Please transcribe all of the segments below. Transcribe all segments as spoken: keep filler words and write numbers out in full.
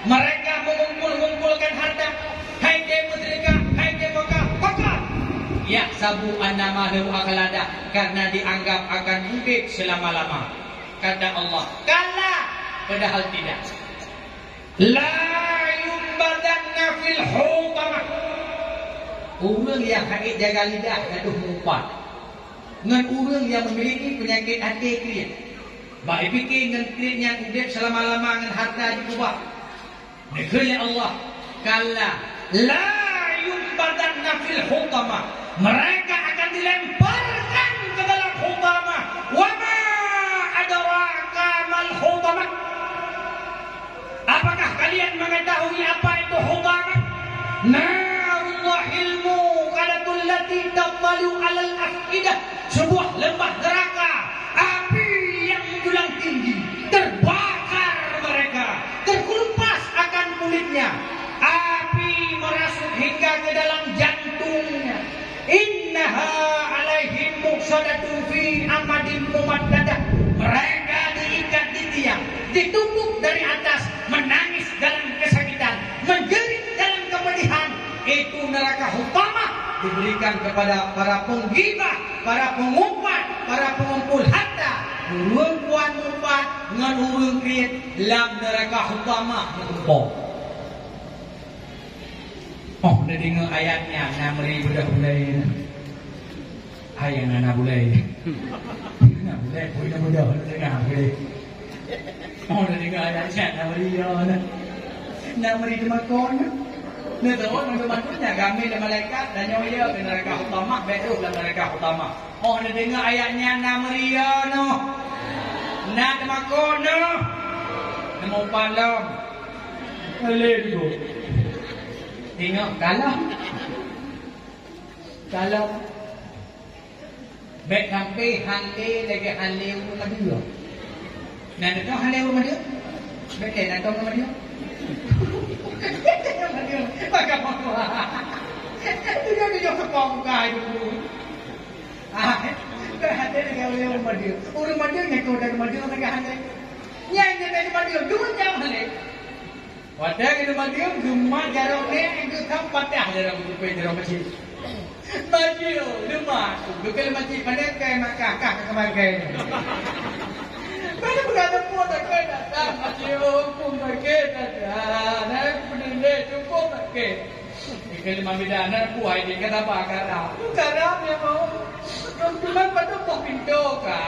Mereka mengumpul-ngumpulkan harta. Hai Dai Merdeka, hai Dai Mekah, pakon! Yahsabu anna ma'ahu akhladah, karena dianggap akan udeb selama-lama. Kata Allah, "Kalla," padahal tidak. "La yunbadanna fil hutamah." Ureuëng nyang hana jaga lidah ka deuh meuupat, ngon ureuëng nyang memiliki penyakit até kriet. Bak jipike ngon kriet nyan udeb selama-lama ngon harta jikeubah. Dikheun lé Allah, "Kalla, la yunbadanna fil hutamah." Mereka akan dilemparkan ke dalam hutamah. "Wa ma adraka mal hutamah." Apakah kalian mengetahui apa itu hutamah? Narullahil muqadatul lati tattali'u alal afidah, sebuah lembah neraka, api yang menjulang tinggi, terbakar mereka, terkelupas akan kulitnya, api merasuk hingga ke dalam jantungnya. "Innaha alaihim muqsadatun fi amadin mumaddadah." Mereka diikat di tiang, ditumbuk dari atas, menangis dalam kesakitan, menjerit dalam kepedihan. Itu neraka hutamah diberikan kepada para penggibah, para pengupat, para pengumpul harta. Ureuëng kuat mupat ngon ureuëng kriet lam neraka hutamah meutumpok. Oh, na deungoe ayat nyan, na meuri beudôh bulèe. Hai, nyang na bulèe. Na bulèe, pui na beudôh, na deungoe bulèe. Oh, na deungoe ayat nyan, na meuri yo, na. Na meuri teumakot, na. Na teumakot, na teumakot, na kami lé malaikat, na nyoe yo, keu neraka hutamah, bèk rôh lam neraka hutamah. Oh, na deungoe ayat nyan, na meuri yo, noh. Na teumakot, noh. Na meupan lom. Lé dulu. Ingat, kalon. Kalon. Bèk sampai hana lé lagèe hana lé ureueng Madura. Na teuka hana lé ureueng Madura? Bèk lé na tong Madura. Madura. Bagaimana? Tujuh-tujuh sepong buka itu. Ah, berhati dengan ureueng Madura. Ureueng Madura nyan keu dari Madura tengah hana lé. Nyan jadi Madura, dua jam hana lé. Watèe geuduek Madura, geumat jaroe nèk, geutam patah jaroe geupeue jaroe masjid. Madura, leumah tu, geukheun masjid, pandai kai Makkah, kah ka keumagai. Pada peugah teupeu tak kai datang, Madura, hukum tak kai datang, nah, peudeuh lé, hukum tak kai. Dikheun lé Mak Bidan, na buai di kata ba karab. Karab ya mau. Teuma padum boh pintoe ka.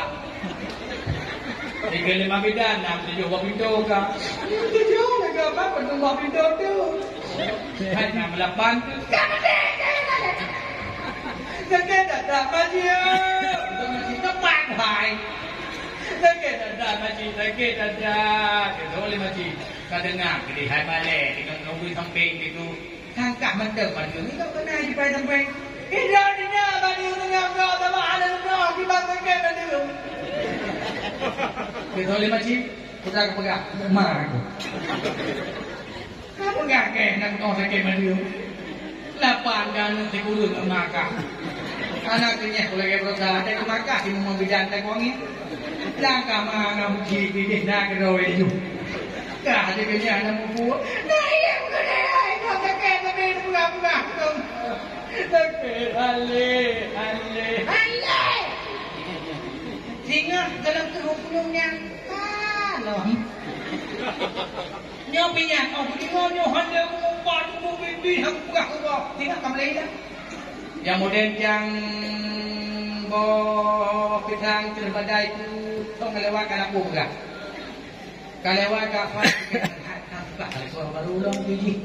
Dikheun lé Mak Bidan, na tujoh boh pintoe ka. Tujoh lagèe apa padum boh pintoe tu? Hai na meulapan tu. Sakét dadah, Mak Jio. Mak Jio tepat hai. Sakét dadah, Mak Jio, sakét dadah. Kata oleh Mak Jio. Ka deungoe, jadi hai balè, tengok nunggu samping gitu. Langkah mantong Madura, nyoe keunan jipai sampéng. Indra, indra, Madura teungoh, teungoh, teungoh, hana teungoh, kiban sakét Madura. Geutôh lé Mak Jio, putra geupeugah, "Ma aku." Ka peugah kèe, na geutôh sakét Madura. Lapan ka aneuk sikureueng ngon ma kah. Aneuk keunyan lagèe beurasa, ada keu ma kah, si Mak Bidan, ada keu angin. Langkah ma ngon Mak Jio, pideh na keudroe ju. Kah, ada keunyan, na mupu. Nah, iya, bukan, iya, iya, sakét, sakét, peugah, peugah. Sakét, alé, alé. Alé! Singoh dalam keuhopnong nyan, alom. Nyoe pinyan, oh, beudingoe nyoe hana meuubat, meubibi, hana peugah-peugah. Singoh ka meulai dah. Nyang modern nyang boh pisang terbadai tu, tong lewat ka lampôh peugah. Ka lewat ka Afan, hai, ka buka lakoe baru lom tu jih.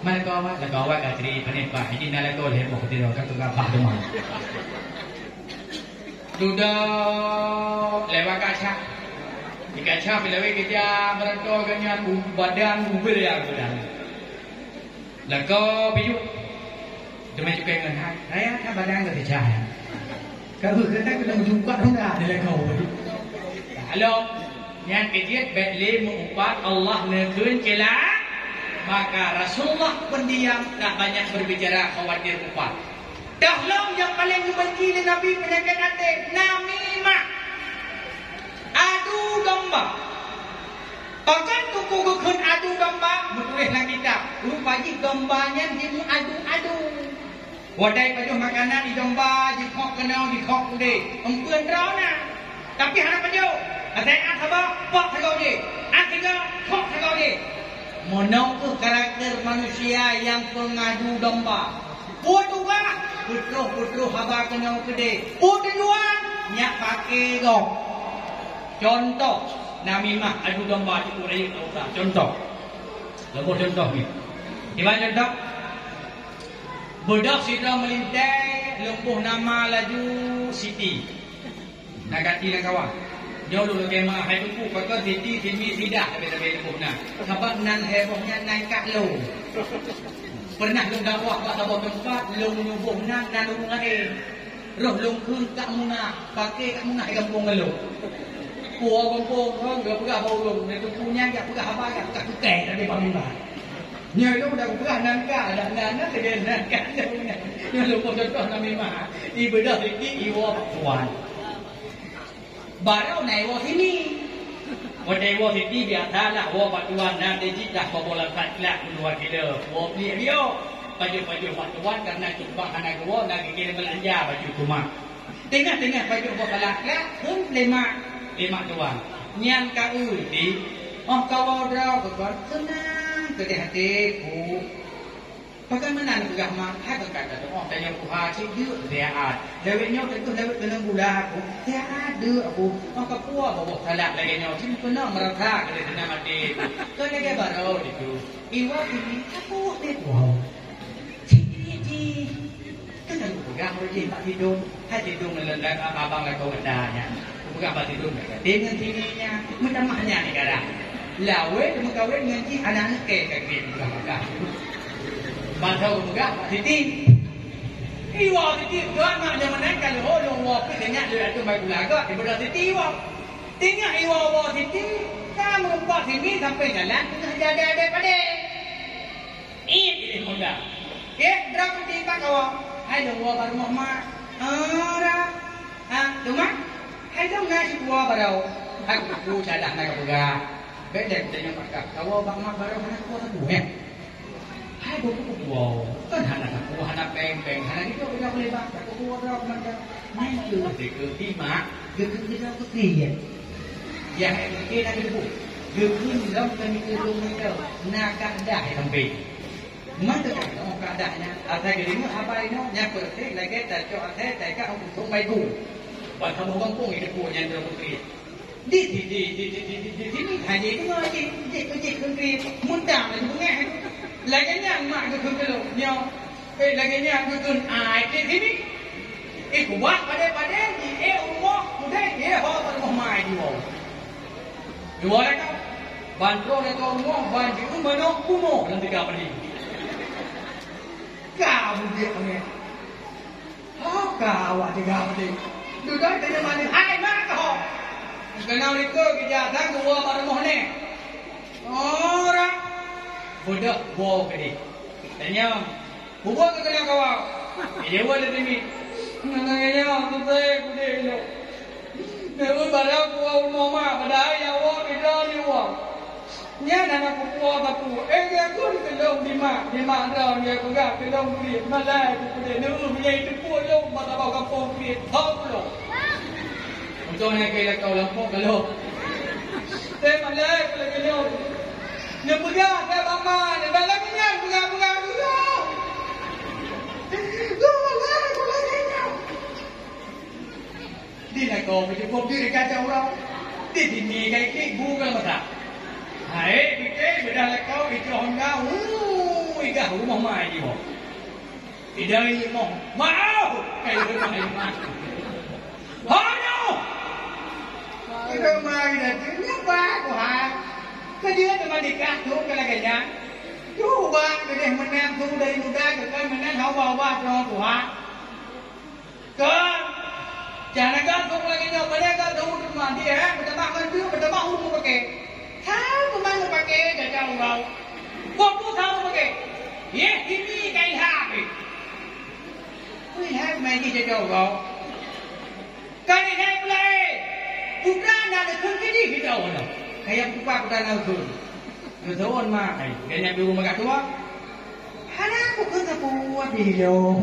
Mana kau awak? Lakoe awak ka cri panen bah. Jadi na lakoe lheueh boh tiro ka tukang bah teuma. Dudoe lewat kaca. Di kaca bila weh keja meurantau ganyan, u-, badan ubel ya badan. Lakoe biyuk. Teuma cukai ngon hai. Raya ka badan ka teucah. Ka beuh keunan keuneuk meujumpa ronda di lakoe. Lalu, nyan keu jeuet bèk lé meu-upat Allah neukheun ceula-, maka Rasulullah pendiam, tak banyak berbicara, khawatir upat. Dah lom nyang paleng geubenci lé Nabi peunyakét até, namimah. Adu domba. Pakon teungku geukheun adu domba? Domba nyan jimeuadu-adu. Watèe pajoh makanan di domba, jikhok keunoe, jikhok keudéh. Eumpeuen droe na. Tapi hana pajoh. Asai haba, pok sagoe jih. Asai khok sagoe jih. Meunoe kheueh karakter manusia nyang peungadu domba. Peue tugaih, peutroh-peutroh haba keunoe keudéh. Peue tujuan, nyak paké gob. Contoh, namimah adu domba, cukup rayeuk dosa. Contoh. Leubeh contoh ni. Kiban contoh? Beudôh sidroe meulintèe, lôn boh nama laju Siti. Na gaki na kawan. Nyoe lôn lagèe ma hai teungku, pakon Siti, Simi, Sidah, sabe-sabe lôn boh na. Sabab nan heboh nyan nan kak lôn. Pernah lôn dakwah bak saboh teumpat, lôn nyoe boh nan, nan ureueng laén. Roh lôn kheun Kak Munah, paké Kak Munah di gampông ngon lôn. Puwoe gampông, roh geupeugah bak ureueng, na teungku nyan jak peugah haba, jak peugah keu kèe, tapi bak Munah. Nyoe lôn dak peugah nan ka, dak nan, nan lagèe nan ka. Nyoe lôn boh contoh namimah. Ibeudôh Siti, iwoe bak tuan. Barô na iwoe Simi. Watèe iwoe Siti biasalah woe bak tuan na teujidah kobolan saklak dua kilo. Woe pliek liok. Pajoh-pajoh bak tuan kareuna cukbah hana geuwoe, na geukirém beulanja baju teuma. Teungoh-teungoh pajoh boh saklak, kheun lé mak, lé mak tuan. Nyan ka eu Siti, oh kawoe droe keu kon, seunang keudéh até, Pu. Pakon meunan peugah mak, hai keu ka tatu'oh tanyoe tuha cit deuk siat. Lawét nyoe teuntèe lawét keunong gula, Pu. Siat deuk, Pu. Oh, ka puwoe boh salak lagèe nyoe, cit keunoe meurasa keudéh seunang até, Pu. Kon lagèe barô itu. Iwoe Simi, ka puwoe deh puwoe. Cit jih. Kan aku peugah ureueng jih bak Sidong. Hai Sidong ngon abang lakoe gata nyan. Kupeugah bak Sidong, gata ngon Simi nyan, meutamah nyan negara. Lawét meukawen ngon jih aneuk kèe ka kèe peugah-peugah. Ban saboh peugah bak Siti. Iwoe Siti, tuan mak nyoe meunan ka lheueh lôn woe pih teuingat lôn ateueh bai gula gèt, ibeudôh Siti iwoe. Teungoh iwoe-woe Siti, ka meurumpok Simi sampoe jalan teungoh jadèe-jadèe padé. Ié pilih muda. Oke, droe keuti bak kawoe. Hai lôn woe bak rumoh mak. Ora. Ha, teuma? Hai lôn na sipuwoe barô. Hai kuku salah na kapeugah. Bèk lé tanyong bak kah. Kawoe bak mak barô hana kuwoe sapeue, ya? Hai buku kuwoe. Kan hana sapeue, hana pèng-pèng, hana gitu, gitu boleh bak. Kuwoe barô mantong. Nyan keuh geukheun mak, geukheun keu droe putri, ya. Ya, hai putri na geupeu. Geukheun lom keu mikeu lôn mantong. Na kadah, ya, sampai. Maka ka teu'oh keuadaan nyan, asai geudeungoe haba inoe nyang peureulèe lagèe tacok asai taika u kosong baitu. Ban saboh gampông jiteupeue nyan droe putri. Di, di, di sini hana deungoe jih, jih, jih putri. Muntang laju beungèh. Lagèe nyan mak geukheun keu lôn nyoe. Eh, lagèe nyan geukheun ai di sini. Eh, kubah padé-padé, di eh rumoh, udeh, eh ho rumoh mai di woe. Dua raka. Ban troh raka rumoh, ban jiôh manok bumoe lam tiga padi. Ka budiek pangai. Ho ka awak tiga padi. Duduk tanya mana, hai mak ho. Kenal itu kerja sang dua baru moh ni. Orang. Bodoh, boh kedi. Tanya. Bubuet keu keuneuk kawa. Ijaweueb lé Timi. Nyan nyang susah kudeh nyoe. Nyoe barang kuwoe rumoh mak, padahai nyang woe beda nyoe woe. Nyan hana kupuwoe sapeue. Eh, geukheun keu lôn di mak, di mak droe nyang peugah keu lôn kriet. Malai kudeh nyoe meunyoe jiteupeue lôn bak saboh gampông kriet. Ho pulo. Untông nyan keu lakoe lampôh ka lhôh. Teuh malai keu lagèe nyoe. Neupeugah keu bak ma, neupeugah lagèe nyan, peugah-peugah keu lôn. Di lakoe meujeumpok diri kacau uroe. Di sini kai klik bu ka masa. Hai, dikit beudah lakoe itu Honda. Uh, igah rumoh mai di boh. Idai moh. Mau. Kai rumoh mai. Hana. Kita mai dah tu nyoba Tuhan. Kerja teman nikah tu kalau kaya. Cuba kedeh menang tu dari muda ke kan menang hawa-hawa Tuhan. Kon, jangan agak kong lagèe nyoe, padahai agak tahu tu mah, dia, eh, bertambah kan tu, bertambah umur pakai. Tahu tu mana pakai, dah tahu kau. Kau tu tahu pakai. Ye, ini kai hak, eh. Kui hak main ni jadi kau. Kali hai pula, eh. Putra nak ada kong kedi kita awak dah. Kayak buka putra nak kong. Ngedaon mah, eh. Kayaknya dulu maka tua. Keu sapeue bilong?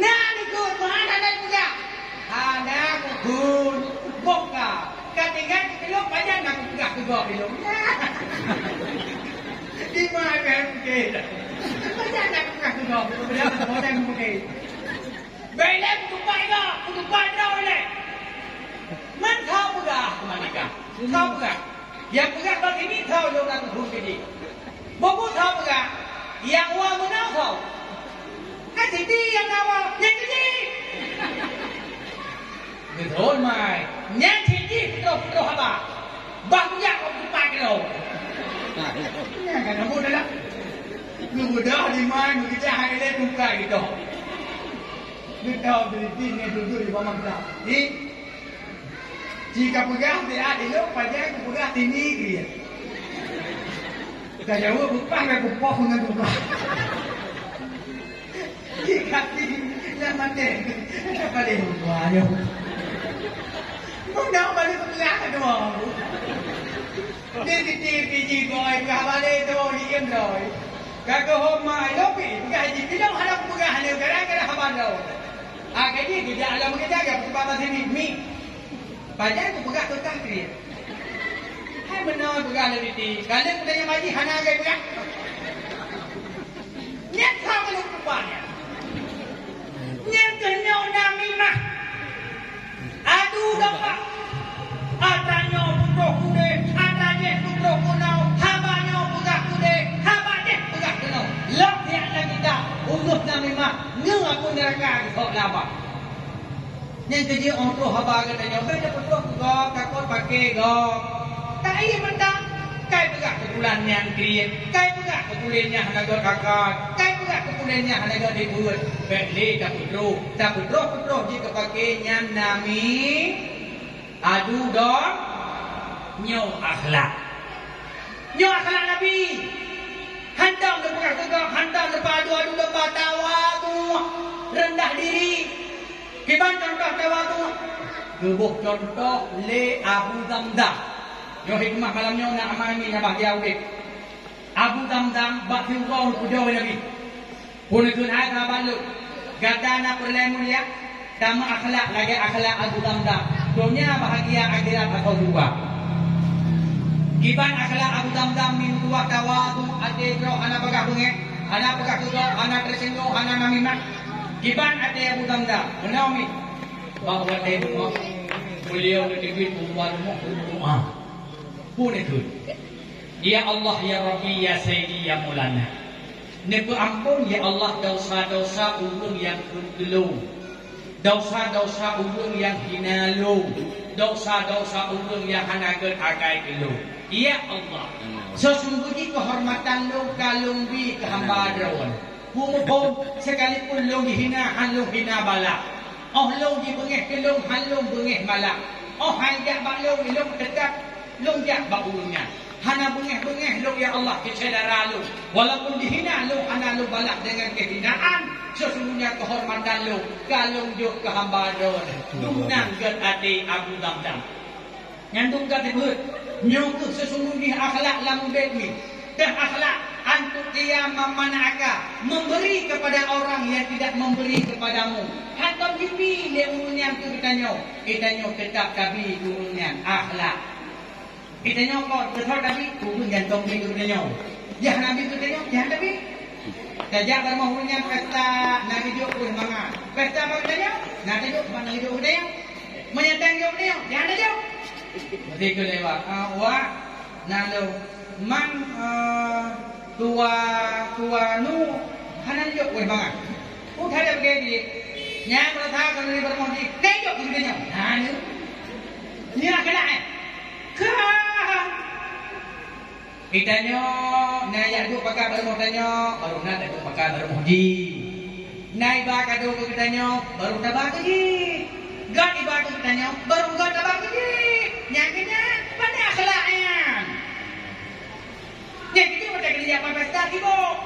Na likot, Tuhan hana peugah. Hana kukun. Boh ka. Ka tinggai keu bilong, pajan na kupeugah keu gob bilong. Di ma ka mungken. Pajan na kupeugah keu gob bilong. Pajan na kupeugah keu gob bilong. Bèk lé kutupat gob, kutupat droe lé. Man thô peugah keu malaikat. Thô peugah. Nyang peugah bak sini thô lôn na kukun keu jih. Buku thô peugah, nyang wa meunoe thô. Kan siti nyang na wa, nyang keu jih. Beutôi, mai. Nyang keu jih peutroh-peutroh haba. Bah kujak kau tupat keudroe. Nyan kan kamoe dah lah. Geubeudôh di mai, meukeujah hai lé tungkai gitu. Geutau beulitin ngon dudoe di bawah mata. Di Ci ka peugah siat ilong, pajan kupeugah tini keu ia. Ka jaweueb bukah, ka kupoh ngon bukah. Ci ka ti, lam maté. Ka paleng lupa nyoe. Meunan balik peugah dua. Di siti piji goi peugah balik tu, di iem doi. Ka keuhom ma, ilong pi, peugah ji, ilong hana kupeugah nyoe, gara-gara haba droe. Ah, ka jih geujak lam meukeujah, ya, peugah bak sini, mi. Pajan kupeugah keu kah kriet. Hai meunoe peugah lé Siti, ka lheueh kuteumanyong maji hana lagèe peugah. Nyan ka keuneuk peugah nyan. Nyan keuh nyoe namimah. Adu domba. Ata nyoe peutroh keu udeh, ata jih peutroh keunoe, haba nyoe peugah keu udeh, haba jih peugah keunoe. Lom siat lam kitab, uroe namimah, nyoe aku neuraka geusok laba. Nyang keujeuet óh troh haba geutanyoe, bèk tapeutrok keu gob, takot paké gob. Taie mantong, kai peugah keu bulan nyan kriet, kai peugah keu buleuen nyan hana gèt akai, kai peugah keu buleuen nyan hana gèt dibeuet. Bèk lé tapeutrok, tapeutrok-peutrok jih keu paké nyan nami adu dom nyoe akhlak. Nyoe akhlak Nabi. Hantom neupeugah keu gob, hantom neupeuadu-adu domba, tawadhu, reundah diri. Kiban cuntoh tawadhu? Geuboh cuntoh lé Abu Zamzam. Nyoe hikmah malam nyoe na amai mi nyabah dia udeb. Abu Zamzam bak siuroe neupujoe Nabi. Phôn kheun hai sahabat lôn, gata na peureulèe mulia, tameuakhlak lagèe akhlak Abu Zamzam, donya bahagia akhirat atau syeuruga. Kiban akhlak Abu Zamzam, meutuah tawadhu, até droe hana peugah beungèh, hana peugah keu gob, hana teusinggong, hana namimah. Kiban até Abu Zamzam, meunoe mi. Bak watèe beungoh, beuliau geuteubiet u luwa rumoh, geumeudoa. Phôn kheun, "Ya Allah, ya Rabbi, ya Sayyidi, ya Maulana." Neupeuampôn, ya Allah, desya-desya ureueng nyang kheun keu lôn, desya-desya ureueng nyang hina lôn, desya-desya ureueng nyang hana gèt akai keu lôn. Ya Allah, sesungguhnya kehormatan lôn ka lôn bri keu hamba Droe. Peue muphom, sekalipun lôn jihina, han lôn hina balah. Óh lôn jibeungèh keu lôn, han lôn beungèh balah. Óh han jak bak lôn, lôn teutap lôn jak bak ureueng nyan. Hana beungèh-beungèh lôn, ya Allah, keu syedara lôn. Walaupun dihina lôn, hana lôn balah deungon keuhinaan, sesungguhnya kehormatan lôn ka lôn jok keu hamba Droe. Dumnan gèt até Abu Damdam. Nyan dum ka teupeue, nyoe kheueh sesungguhnya akhlak lam udeb nyoe. Teuh akhlak antuk qiyam man mana'aka, memberi kepada orang yang tidak memberi kepadamu. Hantom jibi lé ureueng nyan keu geutanyoe, geutanyoe teutap tabi keu ureueng nyan. Akhlak. Geutanyoe kon, beutôi tabi, ureueng nyan tom bi keu geutanyoe. Yah nabi geutanyoe, yah nabi. Tajak bak rumoh ureueng nyan pesta, na geujok kueh mangat. Pesta bak geutanyoe, na tajok, na geujok geutanyoe. Meunyo tang jok geutanyoe, yah na jok. Meusti keu lewat. Ah, wah, na lôn. Man, eh, tuwa, tuwa nu, hana jok kueh mangat. Peue that lagèe jih. Nyan meurasa keu lôn bak rumoh jih. Tang jok keu geutanyoe. Na lôn. Nyan keunan, eh. Ka. Geutanyoe na jak duek pakat bak rumoh tanyoe, barô na taduek pakat bak rumoh jih. Na iba kado keu geutanyoe, barô taba keu jih. Gèt iba keu geutanyoe, barô gèt taba keu jih. Nyan keuh nyan, pane akhlak nyan. Nyan keuh nyan watèe geutanyoe jak pesta sibok.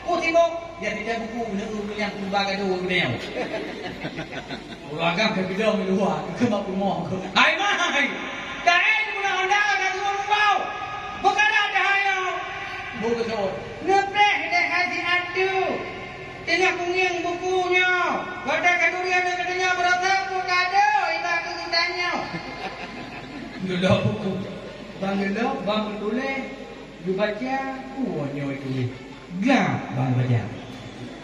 Peue sibok? Jak sita buku, neu ureueng nyang iba kado keu geutanyoe. Ureueng agam ka geudong di luwa, keu bak peurumoh. Hai mai! Taén meunan honda ka tuwoe mubau. Beukarat dah ayo. Beu geuseuôt. Neupreh Teungoh kungieng buku nyoe, watèe ka turi aneuk geutanyoe beurasa peue kado iba keu geutanyoe. Geulok buku. Ban geulok, ban geutuléh, geubaca, peue nyoe tuléh. Glak ban geubaca.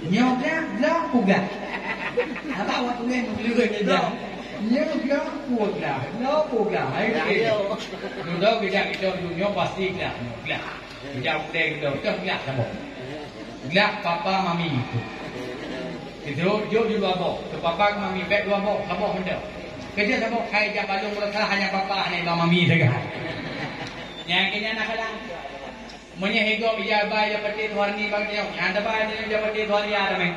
Nyoe glak, glak peue glak. Haba awak tuléh meugleueh nyoe glak. Nyoe glak peue glak, glak peue glak. Hai, hai. Dudoe geujak geucok nyoe pasti glak, nyoe glak. Geujak udeb nyoe, glak saboh. Glak papa mami tu. Itu jok di dua boh. Ke papa ke mami bèk dua boh, saboh meuntèe. Keujeuet saboh hai jak balong rasa hanya papa hana iba mami sagai. Nyang keu nyan akhlak. Meunyoe higop ija bai ija peuti tuhan ni bak nyoe, nyan bai nyoe ija peuti tuhan ya tamé.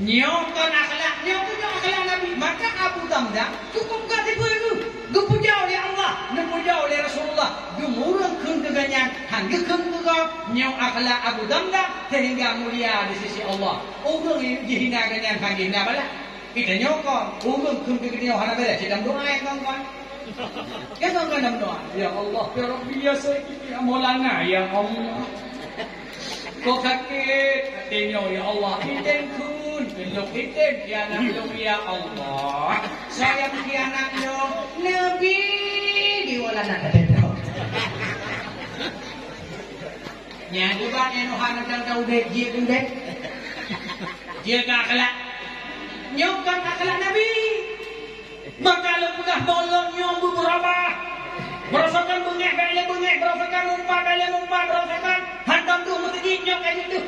Nyoe kon akhlak, nyoe kon nyoe akhlak Nabi. Maka Abu Damda cukup ka sipeue geuh. Geupuja lé Allah, neupuja lé Rasulullah. Dum ureueng kheun keu gobnyan, han geukheun keu gob. Nyoe akhlak Abu Damda sehingga mulia di sisi Allah. Ureueng jihina gobnyan han jihina balah. Kita nyoe kon, ureueng kheun keu geutanyoe hana bèrèh, cit lam doa ya kon-kon. Ya kon-kon lam doa. Ya Allah, ya Rabbi, ya Sayyidi, ya Maulana, ya Allah. Kok sakét até nyoe, ya Allah. Item kheun, keu lôn item khianat lôn, ya Allah. Soe nyang khianat lôn, neubi di Maulana até nyoe. Nyan ubat nyan Nuh hana tang taudép, jeuet udép. Jeuet keu akhlak. Nyoe kon akhlak Nabi. Maka lôn peugah, tolong nyoe beubeurubah. Beurasakan beungéh, bèk lé beungéh. Beurasakan meupat, bèk lé meupat. Beurasakan hantom deuh meuteujih, nyoe ka jeuet deuh.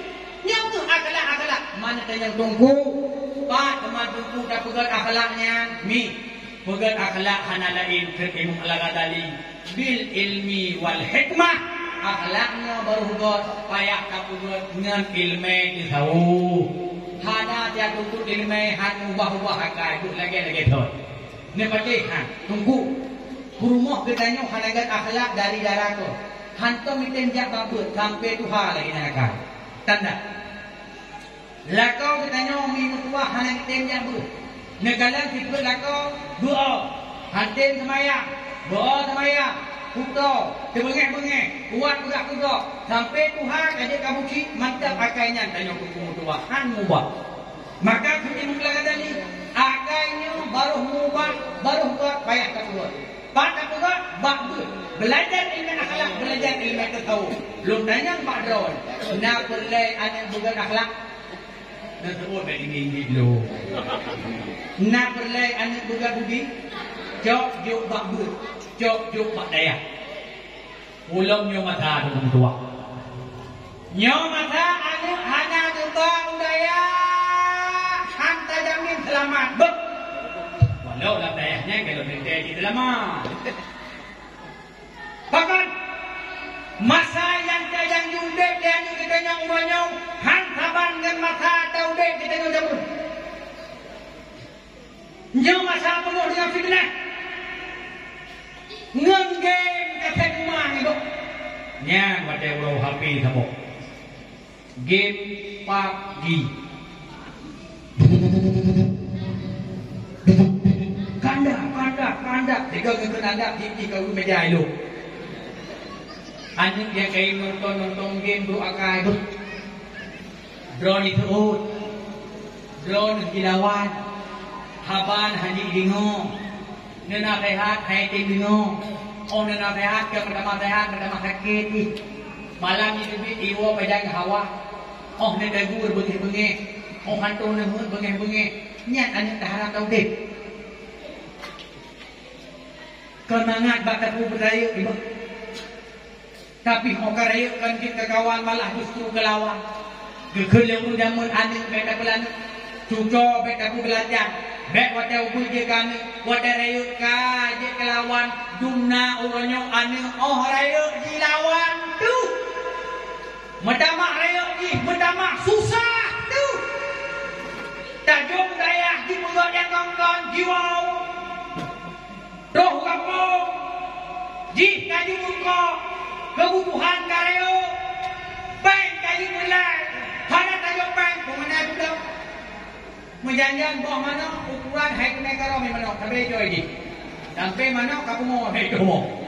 Nyoe keuh akhlak-akhlak. Mana tanyong teungku? Pat teuma teungku tapeugöt akhlak nyan? Mi. Peugöt akhlak hana laén kheun Imam Al-Ghazali, bil ilmi wal hikmah. Akhlak nyoe barô göt payah tapeugöt ngon ileumèe teusawo. Hana jak tuntut ileumèe han ubah-ubah akai, beuh lagèe-lagèe thon. Neupatéh han, teungku. Peurumoh geutanyoe hana göt akhlak dari dara keuh. Hantom item jak babeuet sampoe tuha lagèe nyan akai. Tanda. Lakoe geutanyoe mi meutuwah hana item jak beuet. Neukalon sifeuet lakoe beuo, han tem seumayang, beuo seumayang, kuto, teubeungéh-beungéh, kuat peugah keu gob, sampoe tuha ka jeuet ka buci, mantap akai nyan tanyoe keu meutuwah han mubah. Maka keu Imam Al-Ghazali, akai nyoe barô mubah, barô göt payah tapeugöt. Pat tapeugöt bak beuet. Beulajar ileumèe akhlak, beulajar ileumèe tasawuf. Lôn tanyong bak droe, na peureulèe aneuk beugöt akhlak? Neuseuôt bak inggit-inggit lôn. Na peureulèe aneuk beugöt budi? Cok jok bak beuet, cok jok bak dayah. Ulôn nyoe masa lôn tuha. Nyoe masa aneuk hana geuba u dayah, han tajamin seulamat. Beuh! Walau lam dayah nyan galom teuntèe cit seulamat. Pakon? Masa nyang tajang jiudép lé aneuk geutanyoe uroe nyoe han saban ngon masa taudép geutanyoe jameun. Nyoe masa peunoh deungon fiteunah. Ngon game kaset uma ngiboh. Nyan watèe uroe H P saboh. Game PUBG. Kandak, kandak, kandak. Tiga ngeukheun kandak, jih-jih ka u meja ilôn. Aneuk nyang kayém nonton, nonton game brôk akai, beuh. Droeneuh seuôt, droeneuh jilawan, haba neuh han jideungoe. Neunaseuhat han jitem deungoe. Óh neunaseuhat ka meutamah seuhat, meutamah sakét jih. Malam jiteubiet iwoe pajan hawa. Óh neutegur beungéh-beungéh. Óh hantom neuheun beungéh-beungéh. Nyan aneuk taharap taudép. Kon mangat bak tapeubeutayeuk iboh. Tapi ho ka rayeuk kon jeuet keu kawan, malah justru keu lawan. Geukheun lé ureueng jameun aneuk bèk tapeulaneuek, cuco bèk tapeubeulanjan, bèk watèe ubeut jeuet keu aneuk, watèe rayeuk ka jeuet keu lawan. Dum na uroe nyoe aneuk óh rayeuk jilawan teuh. Meutamah rayeuk jih, meutamah susah teuh. Tajok dayah jipeugöt nyang kon-kon jiwoe. Troh u gampông, jih ka jimeurukok keubutuhan ka rayeuk, péng ka jimeulai, hana tajok péng, peue meunan peue dong. Meujan-jan boh manok, ukuran hai keunoe karoe manok, sabe joi jih. Sampoe manok ka pungo, hai pungo.